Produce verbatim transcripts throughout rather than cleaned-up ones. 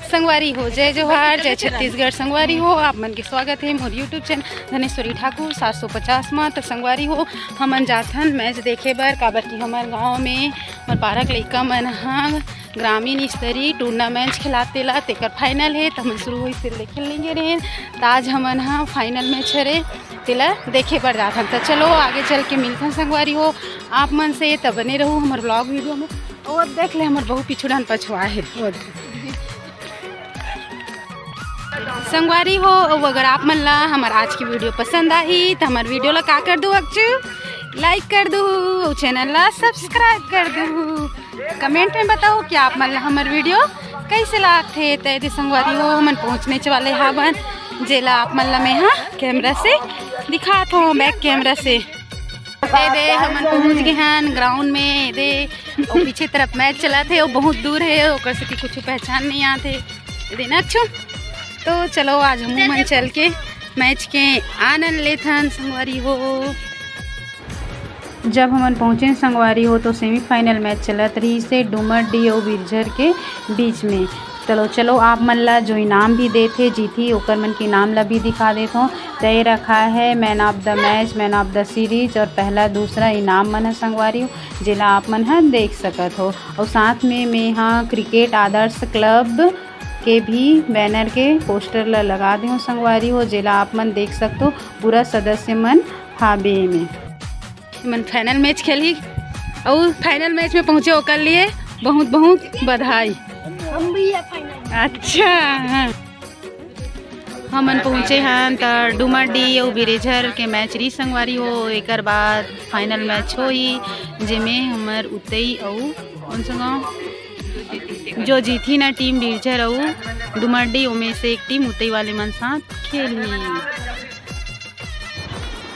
संगवारी हो, जय जोहार, जय छत्तीसगढ़। संगवारी हो, आप मन के स्वागत हे मोर YouTube चैनल धनेश्वरी ठाकुर सात सौ पचास म। त संगवारी हो, हमन जाथन मैच देखे बर, काबर कि हमर गांव में हमर पारा के लइका मन ह ग्रामीण स्तरीय टूर्नामेंट खेलात तेला, तेकर फाइनल हे, त हमन शुरू होइस तेला देखे ल नइ गे रहेन। त आज हमन ह फाइनल मैच हरे, तेला देखे बर जाथन। त चलो आगे चल के मिलथन संगवारी हो आप मन से, त बने रहू हमर व्लॉग वीडियो में। ओ देख ले, हमर बहू पीछू डान पछुआ हे। ओ देख। संगवारी हो, अउ अगर आप मन ला हमर आज की वीडियो पसंद आही, त हमर वीडियो ला का कर दू अक्चू? लाइक कर दू, अउ चैनल ला सब्सक्राइब कर दू। कमेंट में बताओ कि आप मन ला हमर वीडियो कैसे लागथे। त एदे संगवारी हो, हमन पहुंचने वाले हावन, जेला आप मन ला मैं हा कैमरा से दिखात हूँ, बैक कैमरा से। एदे हमन पहुंच गए हन ग्राउंड में। एदे अउ पीछे तरफ मैच चलत हे, वो बहुत दूर हे, ओकर सेती कुछ पहचान नहीं आत हे। एदे ना अच्छू, तो चलो आज हमू मन चल के मैच के आनंद लेथन संगवारी हो। जब हमन पहुँचेन संगवारी हो, तो सेमीफाइनल मैच चलत रहिस हे डूमरडीह अउ बिरझर के बीच में। चलो, चलो, आप मन ला जो इनाम भी देथे, जीतही, ओकर मन के इनाम ला भी दिखा देथों। तय रखा है man of the match, man of the series और पहला, दूसरा इनाम मन ह संगवारी हो, जेला आप मन ह देख सकत हो। और साथ में मैं ह क्रिकेट आदर्श क्लब के भी बैनर के पोस्टर ला लगा दे हूँ संगवारी हो, जेला आप मन देख सकत हो, पूरा सदस्य मन हाबे में। मन फाइनल मैच खेलही, अउ फाइनल मैच में पहुँचे, ओकर लिए बहुत बहुत बधाई। हम भी है फाइनल। अच्छा, हाँ। हमन पहुँचे हन त डूमरडीह अउ बिरेझर के मैच रही संगवारी हो। एकर बाद फाइनल मैच होही, जेमे हमर उतई अउ कौन सा गाँव जो जीतही ना टीम बिरेझर अउ डूमरडीह, ओमे से एक टीम उतई वाले मन साथ खेलही।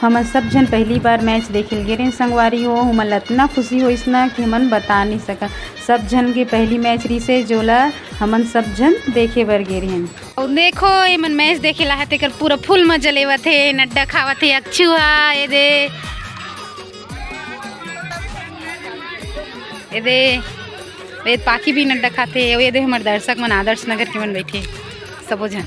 हमन सब झन पहली बार मैच देखे ल गे रहेन संगवारी हो। हमन ल अतना खुशी होइस ना कि हमन बता नहीं सकन। सब झन के पहली मैच रहिसे, जोला हमन सब झन देखे बर गे रहेन। अउ देखो, एमन मैच देखे ला हे, तेकर पूरा फुल मजा लेवत हे, नड्डा खावत हे, अच्छू हा, एदे, एदे, एदे पाखी भी नड्डा खाथे। अउ एदे हमर दर्शक मन आदर्श नगर के मन बैठे, सबो झन।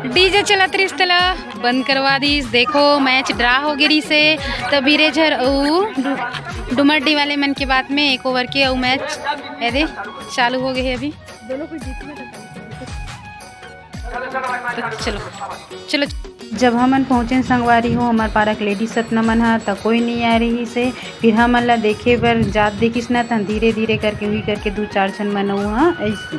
डीजे चलत रहिस, तेला बंद करवा दिस। देखो, मैच ड्रा हो गे रहिस हे, त बिरेझर अउ डु-, डुमरडीह वाले मन के बात में एक ओवर के अउ मैच एदे चालू हो गे हे अभी। दोनों कोई जीत में तो चलो, चलो। जब हमन पहुँचेन संगवारी हो, हमर पारा के लेडीज सतना मन ह त कोई नहीं आ रहिस हे। फिर हमन ला देखे बर जात देखिस ना, तहन धीरे धीरे करके हुई करके दू चार झन मन ह ऐसे।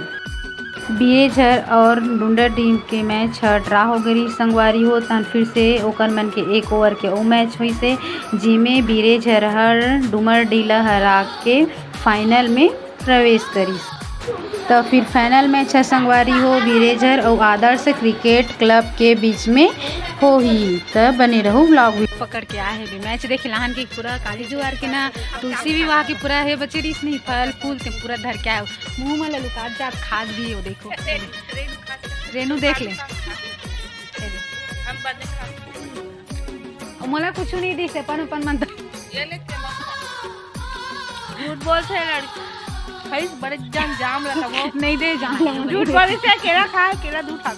बिरेझर और डुमरडीह के मैच ह ड्रा हो गे रहिस संगवारी हो, तहन फिर से ओकर मन के एक ओवर के ओ मैच होइस हे, जिमे बिरेझर हर डुमरडीह ला हरा के फाइनल में प्रवेश करिस। त फिर फाइनल मैच ह संगवारी हो बिरेझर अउ आदर्श क्रिकेट क्लब के बीच में होही। त बने रहू व्लॉग में। पकड़ के आए हे भी मैच देखे लाहन के पूरा काली जुआर के ना, तुलसी विवाह के पूरा हे बचे रहिस नहीं, फल फूल ते पूरा धर के आए। मुंह में ललुकात जात खाद भी हो, देखो। रेनू देख ले। हम बने खा। अउ मोला कुछु नहीं दिस, अपन अपन मन। ये ले के मत खा। झूठ बोलथे लड़की। खाइस बड़े जान जाम लगा वो। नहीं दे जाम लगा। झूठ बोलिस हे, केला खा, केला दू खा।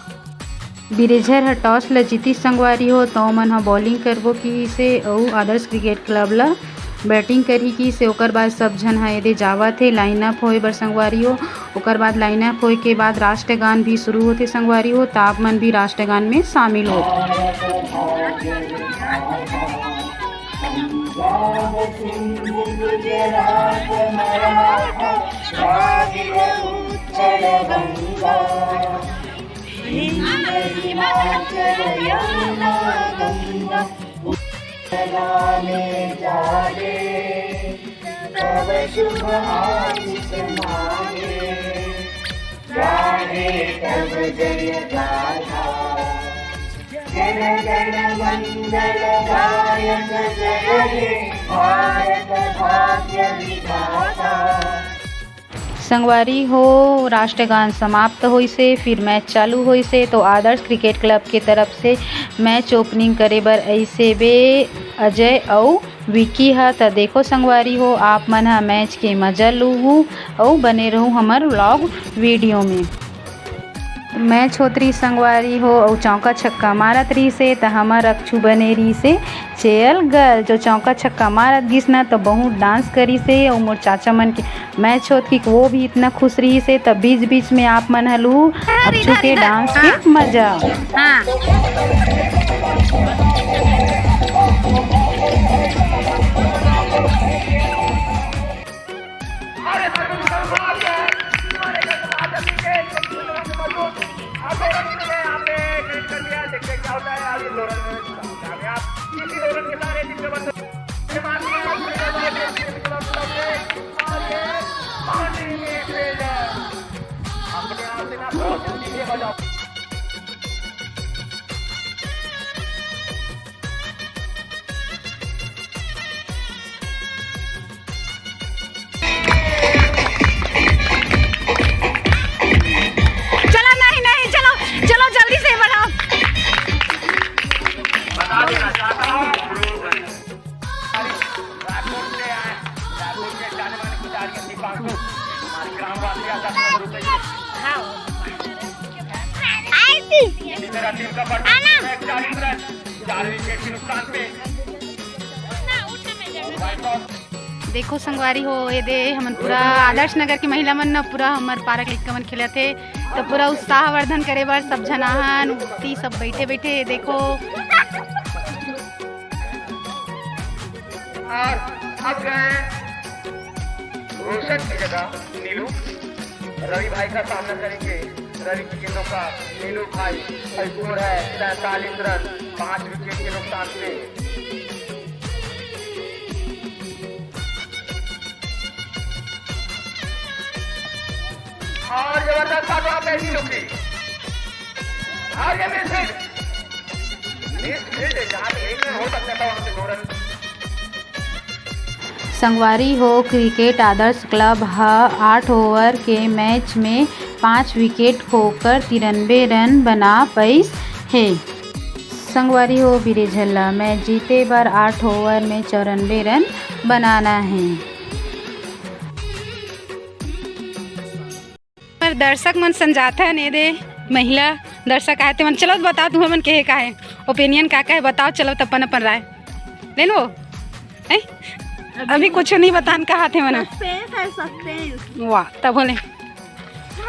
बिरेझर ह टॉस ल जीतिस संगवारी हो, त ओमन ह बॉलिंग करबो किहिसे अउ आदर्श क्रिकेट क्लब ल बैटिंग करही किहिसे। ओकर बाद सब झन ह एदे जावत हे लाइनअप होए बर संगवारी हो। ओकर बाद लाइनअप होए के बाद राष्ट्रगान भी शुरू होथे संगवारी हो, त आप मन भी राष्ट्रगान में शामिल हो। संगवारी हो, राष्ट्रगान समाप्त होइसे, फिर मैच चालू होइसे, तो आदर्श क्रिकेट क्लब के तरफ से मैच ओपनिंग करे बर अइसे बे अजय अउ विक्की ह। त देखो संगवारी हो, आप मन ह मैच के मजा लूहू अउ बने रहू हमर व्लॉग वीडियो में। मैच होत रहिस संगवारी हो, अउ चौका छक्का मारत रहिस हे, त हमर अक्षु बने रहिस हे चेयर गर्ल। जो चौका छक्का मारत गिस न, त बहुत डांस करिस हे, अउ मोर चाचा मन के मैच होत कि वो भी इतना खुश रहिस हे। त बीच बीच में आप मन ह लू अक्षु के डांस के मजा। हाँ। चलो, नहीं, नहीं, चलो, चलो, जल्दी से बढ़ाओ। देखो संगवारी हो, ये दे हमन पूरा आदर्श नगर के महिला मन न पूरा हमर पारा के लइका मन खेलत हे, तो पूरा उत्साहवर्धन करे बर सब झन आहन, उती सब बैठे बैठे, ये देखो। और अब गए रोशन की जगह नीलू, रवि भाई का सामना करेंगे। रवि की गेंदों का नीलू भाई, और स्कोर है सैंतालीस रन, पाँच विकेट के नुकसान से। और जबरदस्त बात है नीलू की, और ये मिस हिट, मिस हिट, जहाँ पे एक रन हो सकता था, वहाँ पे दो रन। संगवारी हो, क्रिकेट आदर्श क्लब ह आठ ओवर के मैच में पाँच विकेट खोकर तिरानबे रन बना पइस हे। संगवारी हो, बिरेझर ल मैच जीते बर आठ ओवर में चौरानबे रन बनाना हे। पर दर्शक मन संजाथन, ए दे महिला दर्शक आए, ते मन चलो बताओ, तुमन के का हे ओपिनियन, का का हे बताओ, चलो अपन अपन राय ले लो। हैं? अभी कुछ नहीं बतान कहा थे मन। सस्पेंस है, सस्पेंस। वाह, तब बोले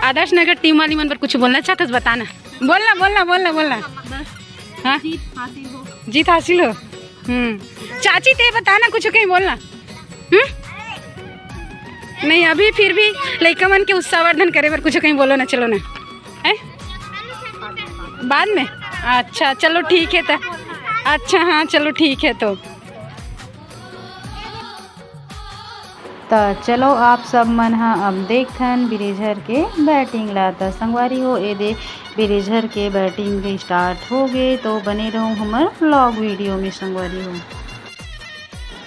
आदर्श नगर टीम वाली मन पर कुछ बोलना चाहते हो, बताना। बोलना, बोलना, बोलना, बोलना। बस। हाँ? जीत हासिल हो। जीत हासिल हो। हम्म। चाची, ते बताना, कुछ कहीं बोलना। हम्म? नहीं, अभी फिर भी लइका मन के उत्साहवर्धन करे बर कुछ कहीं बोलो ना, चलो ना। हैं? बाद में? अच्छा, चलो ठीक है तो। अच्छा, हाँ, चलो ठीक है तो। त चलो, आप सब मन ह अब देखथन बिरेझर के बैटिंग ला। त संगवारी हो, ए दे बिरेझर के बैटिंग स्टार्ट हो गे, तो बने रहू हमर व्लॉग वीडियो में संगवारी हो।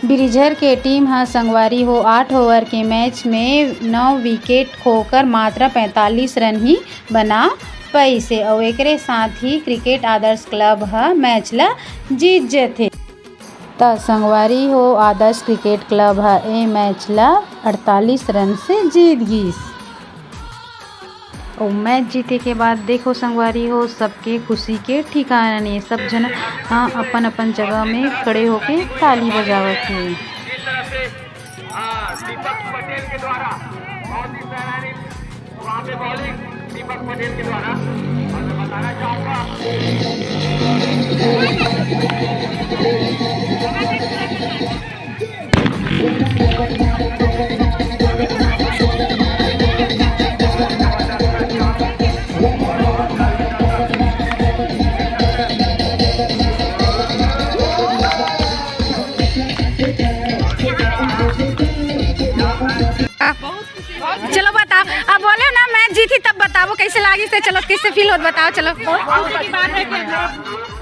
बिरेझर के टीम ह संगवारी हो आठ ओवर के मैच में नौ विकेट खोकर मात्र पैंतालीस रन ही बना पइसे, अउ एकरे साथ ही क्रिकेट आदर्श क्लब ह मैच ला जीत जथे। त संगवारी हो, आदर्श क्रिकेट क्लब ह ए मैच ल अड़तालीस रन से जीत गिस। अउ मैच जीते के बाद देखो संगवारी हो, सबके खुशी के ठिकाना नइ हे। सब झन ह अपन अपन जगह में खड़े होके ताली बजावत हे। चलो बताओ, अब बोले ना मैच जीती तब बताओ कैसे लागिस हे। चलो कैसे फील होत बताओ। चलो बहुत खुशी की बात है कि हमारा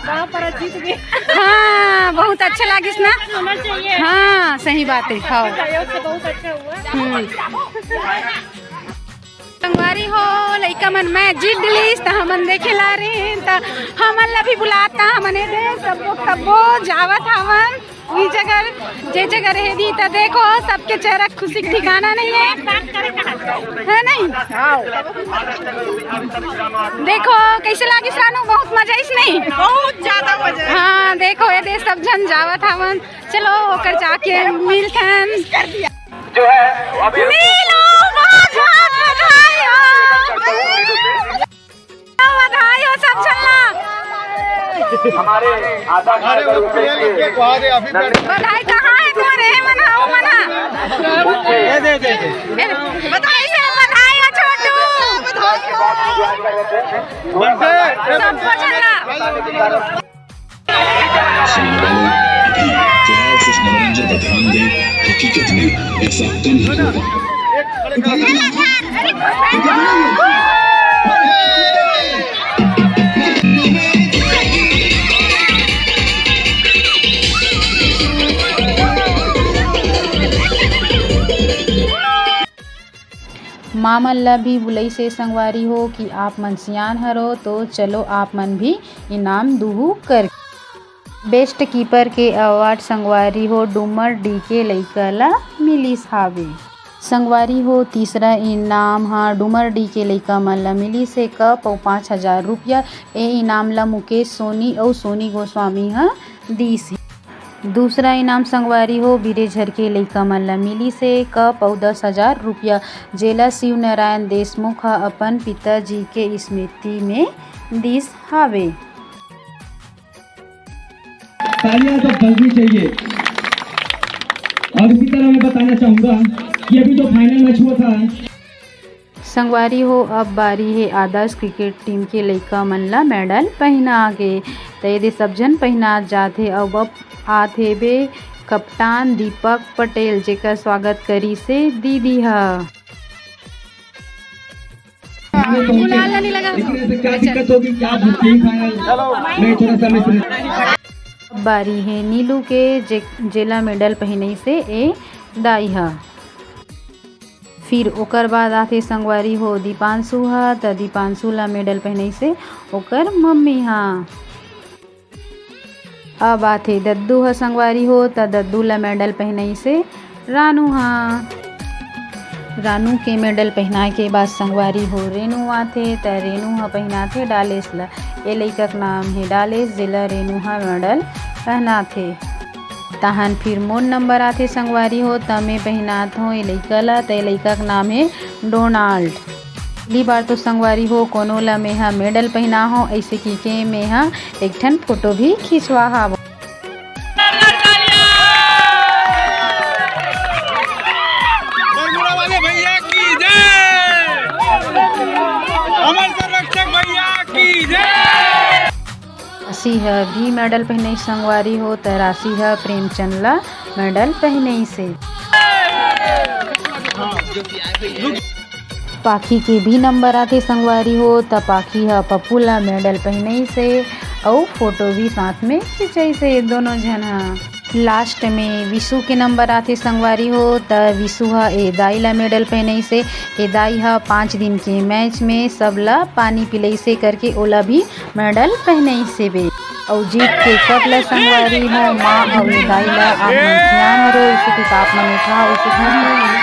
गाँव पर जीत गए। हाँ, बहुत अच्छा लागिस ना। होना चाहिए। हाँ, सही बात है। हाँ। सहयोग से बहुत अच्छा हुआ। हम्म। संगवारी हो, लइका मन मैच जीत डलिस त हमन देखे ला रहे हैं, त हमन ला भी बुलाता, हमन ए दे सब लोग तब्बो जावत हवन। ई जगह, जे जगह रहे दी, त देखो, सबके चेहरा खुशी के ठिकाना नहीं है, है नहीं? देखो, कैसे लागिस रानू? बहुत मजा आइस नहीं? बहुत ज्यादा मजा आइस। हाँ, देखो, ये दे सब झन जावत हवन। चलो, ओकर जाके मिलथन। जो है, अभी नीलू, बहुत, बहुत बधाई हो। बधाई हो सब झन ला। हमारे आधा अरे, वो रुपये पुलिया के लेके वहाँ दे, अभी बैठ। बधाई कहाँ है तुम्हारे? हे मना, ओ मना। दे, दे, दे, दे। बधाई से बधाई हो छोटू। सबको झन ला। सुनने वालों, अभी फिलहाल सिर्फ मनोरंजन पर ध्यान दें, हकीकत में ऐसा कम ही होगा। माँ मन ला भी बुलाइस हे संगवारी हो कि आप मन सियान हरो, तो चलो आप मन भी इनाम दुहू कर। बेस्ट कीपर के अवार्ड संगवारी हो डूमर डी के लइका ला मिलिस हावे। संगवारी हो तीसरा इनाम ह डूमर डी के लइका मन ला मिलिस हे कप अउ पाँच हजार रुपया। ए इनाम ला मुकेश सोनी अउ सोनी गोस्वामी ह दीस हे। दूसरा इनाम संगवारी हो बिरेझर के लइका मन ला मिलिस हे कप अउ दस हजार रुपया, जेला शिव नारायण देशमुख ह अपन पिताजी के स्मृति में दीस हावे। तालियां तो बजनी चाहिए। और इसी तरह मैं बताना चाहूंगा कि अभी जो फाइनल मैच हुआ था, संगवारी हो, अब बारी हे आदर्श क्रिकेट टीम के लइका मन ला मेडल पहिना के। त एदे सब झन पहिनात जात हे। अब, अब आत हे बे कप्तान दीपक पटेल, जेकर स्वागत करिस हे दीदी ह। गुलाल ला नहीं लगा। इतने से क्या दिक्कत होगी, क्या सेमीफाइनल? मैं थोड़ा सा मैं बारी हे नीलू के, जे, जेला मेडल पहिनइस हे ए दाई ह। फिर ओकर बाद आथे संगवारी हो दीपांशु ह, त दीपांशु ला मेडल पहिनइस हे ओकर मम्मी ह। अब आथे दद्दू ह संगवारी हो, त दद्दू ला मेडल पहिनइस हे रानू ह। रानू के मेडल पहिनाए के बाद संगवारी हो रेनू आथे, त रेनू ह पहिनाथे डालेस ला। ए लइका के नाम हे डालेस, जेला रेनू ह मेडल पहिनाथे। तहन फिर मोर नंबर आथे संगवारी हो, त मैं पहिनात हों ए लइका ला, त ए लइका के नाम हे डोनाल्ड। पहली बार तो संगवारी हो कोनो ला मैं ह मेडल पहिना हों, अइसे कहिके मैं ह एक ठन फोटो भी खिंचवा हावों। बरमुड़ा वाले भैया की जय, अमर संरक्षक भैया की जय। राशि ह भी मेडल पहिनइस संगवारी हो, त राशि ह प्रेमचंद ला मेडल पहिनइस हे। पाखी के भी नंबर आथे संगवारी हो, त पाखी ह पप्पू ला मेडल पहिनइस हे अउ फोटो भी साथ में खिंचइस हे दोनों झन ह। लास्ट में विशु के नंबर आथे संगवारी हो, त विशु ह ए दाई ला मेडल पहिनइस हे। ए दाई ह पाँच दिन के मैच में सब ला पानी पिलइस हे करके ओला भी मेडल पहिनइस हे बे। अउ जीत के कप ला संगवारी हो, माँ अउ ए दाई ला आप मन सियान हरो, इसे के आप मन उठाओ, इसे के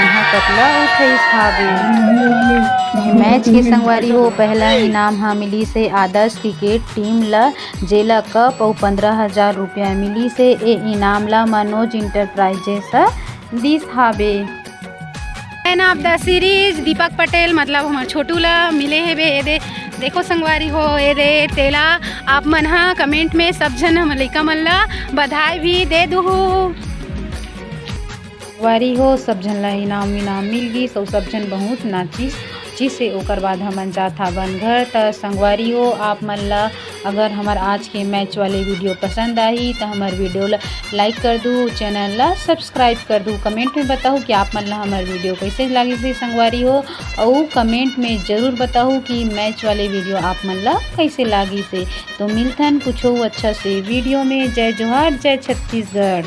इहाँ कप ला उठइस हावे। मैच के संगवारी हो, पहला इनाम ह मिलिस हे आदर्श क्रिकेट टीम ला, जेला कप अउ पंद्रह हजार रुपया मिलिस हे। ए इनाम ला मनोज इंटरप्राइजेस ह दीस हावे। Man of the series Deepak Patel, मतलब हमर छोटू ला मिले हे बे। एदे देखो संगवारी हो, एदे तेला आप मन ह कमेंट में सब झन हमर लइका मन ला बधाई भी दे दुहू। संगवारी हो, सब झन ला इनाम विनाम मिल गिस अउ सब झन बहुत नाचिस, चिस हे। ओकर बाद हमन जात हावन घर। त संगवारी हो, आप मन ला अगर हमर आज के मैच वाले वीडियो पसंद आही, त हमर वीडियो ला लाइक कर दू, चैनल ला सब्सक्राइब कर दू। कमेंट में बताहू कि आप मन ला हमर वीडियो कइसे लागिस हे संगवारी हो, अउ कमेंट में जरूर बताहू कि मैच वाले वीडियो आप मन ला कइसे लागिस हे। तो मिलथन कुछ अच्छा से वीडियो में। जय जोहार, जय छत्तीसगढ़।